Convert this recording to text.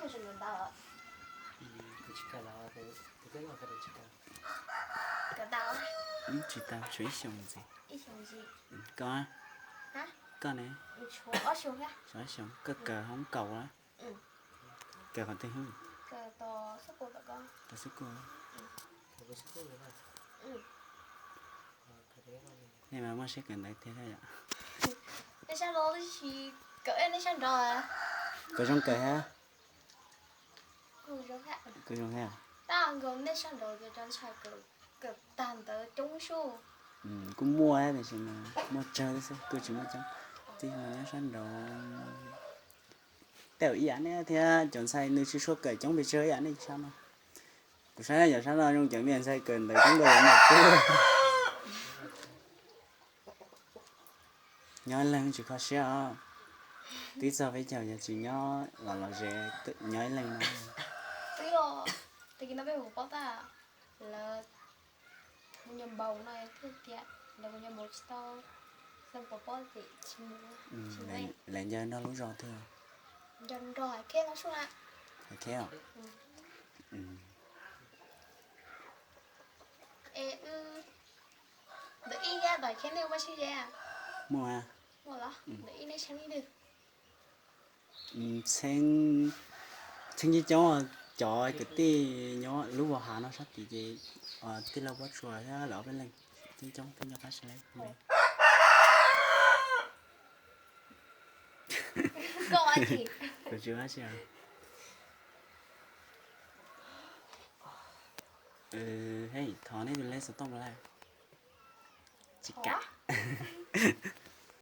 Kuv tsis kawm los, kuv twb los kawm tsis kawm. Tsis tau, tshuav ib xyoos ntxiv. Koj, koj ne? Tshuav ib xyoos, koj kawm hoob kaum a? Kawm qhov twg? Tau xub kuj. Nej mas muaj siab kawm ntawv tiag thiab yom? Nej sab nraud, kawm nej sab nraud. Kuv zoo kawm thiab. Kuv zoo thiab. Tab nkaus nej sab nraud cov ntxhais kawm tag ntawv coob xwb. Kuj muaj tiam sis mas muaj tsawg xwb, kuj tsis muaj coob. Tib mus nyob sab nraud. Tej zaum ib yam nej thiab, cov ntxhais nws tsis tshua kawm coob pes tsawg ib yam nej sab no. Kuv saib yam sab no zoo cov me ntxhais kawm ntawv coob nkaus yam no. Nyob leeg tsis kho siab os. Twb txog peb caug yog tsis nyob los los ze, nyob ib leeg no. Twb os, tag kis no peb mus pom tas lawv, kuv nyob npaum no thiaj tias lawv, kuv nyob npaum tsis tau, xeeb pov pob ces tsis mus. Lawv nco nrog lub zos twg? Nco nrog Hais Kheb no sub na. Hais Kheb os? Es ntawm ib yab tom Hais Kheb nej muaj sib ze? Muaj. Muaj los? Ntawm ib nej txheeb ib lwg. Txheeb, txheeb coob coob, cov kwv tij nyob lub vos hav no sab tid ces tij laug Pob Tsuas thiab lawv ob peb leeg, txheeb coob thiab nco qab sib laib. Kuv tsis ua dab tsi. Hej, thov nej tus lej xov tooj puas laj? Tsis kam.